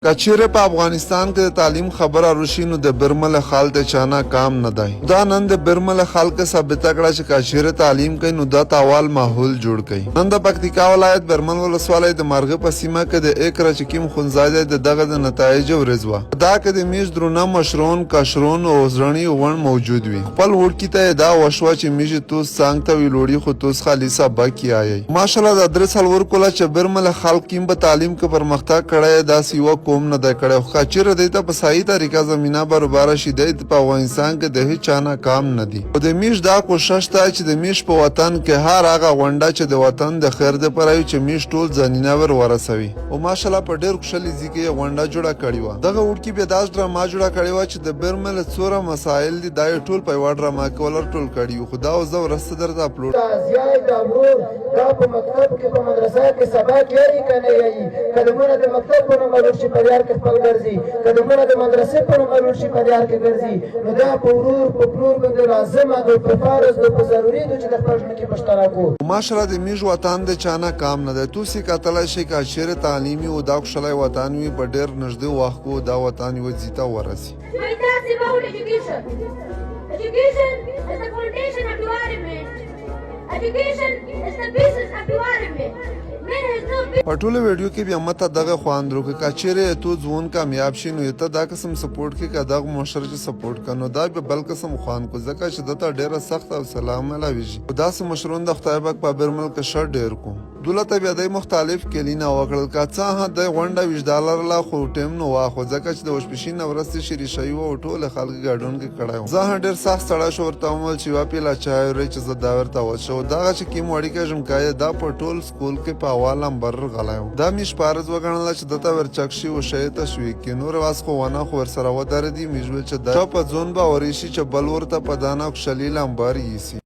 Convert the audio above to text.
که چیرې په افغانستان کې د تعلیم خبره روشي نو د برمل خال ته چانه کام نه دی. دا نن د برمل خلک ثابته کړه چې که چیرې تعلیم کوي نو دا تاوال ماحول جوړ کوي. نن د پکتیکا ولایت برمل ولسوالۍ د مرغه په سیمه کې د اکره چې کیم ښوونځی دی د دغه د نتایجو ورځ وه. دا کې د میش درونه مشرون کشرون او زړنی غوڼ موجود وي. خپل وړکي ته یې دا وشوه چې میږي توس څنګ ته وي لوړي خو توس خالي سبق یایي. ماشاءالله دا 43 کوله چې برمل خلک کیم په تعلیم کې پرمختګ کړی داسې یوه قوم نه دی کړی، خو که چېرې دی ته په صحیح طریقه زمینه برابره شي دی په افغانستان کې د هیچا نه کام نه دي. خو د میش دا کوشش ده چې د میش په وطن کې هر هغه غونډه چې د وطن د خیر دپاره وي چې میش ټول ځانونه ور ورسوي. او ماشاءالله په ډېر کښلي ځای کې یې غونډه جوړه کړې وه. دغه وړکي بیا داسې ډرامه جوړه کړې وه چې د برمل څوره مسایل دي دا یې ټول په یوه ډرامه کې ولر ټول کړي وو، خو دا اوس زه وروسته درته اپلوډ دا زیای دا ورور دا په مکتب کې په مدرسه کې سبق یایي که نه یایي، که د مونږ د مکتب په نوم الوټ شي په لیار کې خپل ګرځي، که د مونږ د مدرسې په نوم الوټ شي په لیار کې ګرځي، نو دا په ورور په پلور باندې لازمه ده، په فرض ده، په ضروري ده چې د خپل ژوند کې پښتنه کو. ماشاءالله د میږ وطن د چا نه کام نه دی. توسې کتلی شئ که چیرې تعلیم وي او دا کښلی وطن وي په ډېر نږدې وخت کې دا وطن یوه ځای ته ورسي. My thoughts about education. Education is the foundation of development. Education is the basis of development. Man has no په ټوله ویډیو کې بیا مته دغه خوند روکه که چیرې تو ځوان کامیاب شي نو ته دا قسم سپورټ کې که دغه مشر چې سپورټ کنو دا به بل قسم خوند کو، ځکه چې دته ډیره سخته او سلام ملاویږي. خو داسې مشرون د خدای پاک په برمل کې ښه ډیر کو. دولته بیا دی مختلف کلینه وکړل، که څه هم دی غونډه وجدا لرله خو ټیم نو واخو، ځکه چې د وشپشین نه ورستې شری شوي وه او ټول خلک ګډون کې کړی وو. زه هم ډېر سخت ستړی شو، ورته ومویل چې یوه پیله چای ورئ چې زه دا ورته وڅښم. دغه چې کیم وړیکی ژمکای دا په ټول سکول کې په اول نمبر غلی و. دا مې شپارز وګڼله چې ده ته ورچک شي او ښه یې تشویق کړي. نور واس خو ونه خو ورسره ودرېدي. مې ویل چې دا په ځون باوري شي چې بل ورته په دانه کښلي لمبر ییسي.